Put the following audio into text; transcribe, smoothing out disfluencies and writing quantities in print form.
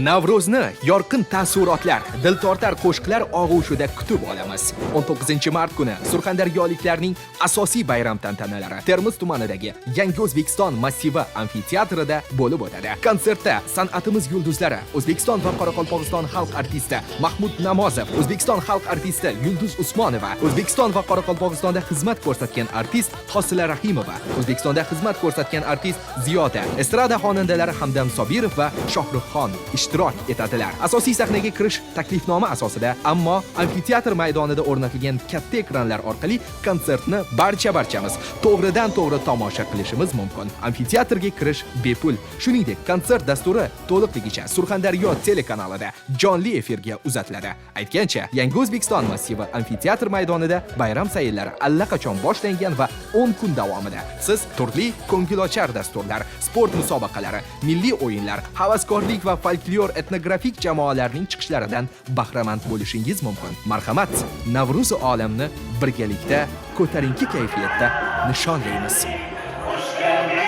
Navro'zni yorqin taassurotlar, diltortar qo'shiqlar og'ushida kutib olamiz. 19-mart kuni surxondaryoliklarning asosiy bayram tantanalari Termiz tumanidagi Yangi O'zbekiston massivi amfiteatrida bo'lib o'tadi. Konsertda san'atimiz yulduzlari, O'zbekiston va Qoraqalpog'iston xalq artisti Mahmud Namozov, O'zbekiston xalq artisti Yulduz Usmonova, O'zbekiston va Qoraqalpog'istonda xizmat ko'rsatgan artist Hosila Rahimova, O'zbekistonda xizmat ko'rsatgan artist Ziyoda, estrada xonandalari Hamdam Sobirov va Shohruxxon ishtirok etadilar. Asosiy sahnaga kirish taklifnoma asosida, ammo amfiteatr maydonida o'rnatilgan katta ekranlar orqali konsertni barcha barchamiz to'g'ridan to'g'ri tomosha qilishimiz mumkin. Amfiteatrga kirish bepul. Shuningdek, konsert dasturi to'liqligicha Surxondaryo telekanalida jonli efirga uzatiladi. Aytgancha, Yangi O'zbekiston massivi amfiteatr maydonida bayram sayllari allaqachon boshlangan va 10 kun davomida siz turli ko'ngilochar dasturlar, sport musobaqalari, milliy o'yinlar, havaskorlik va folklor etnografik jamoalarning chiqishlaridan bahramand bo'lishingiz mumkin. Marhamat, Navro'zi olamni birgalikda ko'tarinki kayfiyatda nishonlaymiz. Xush kelding.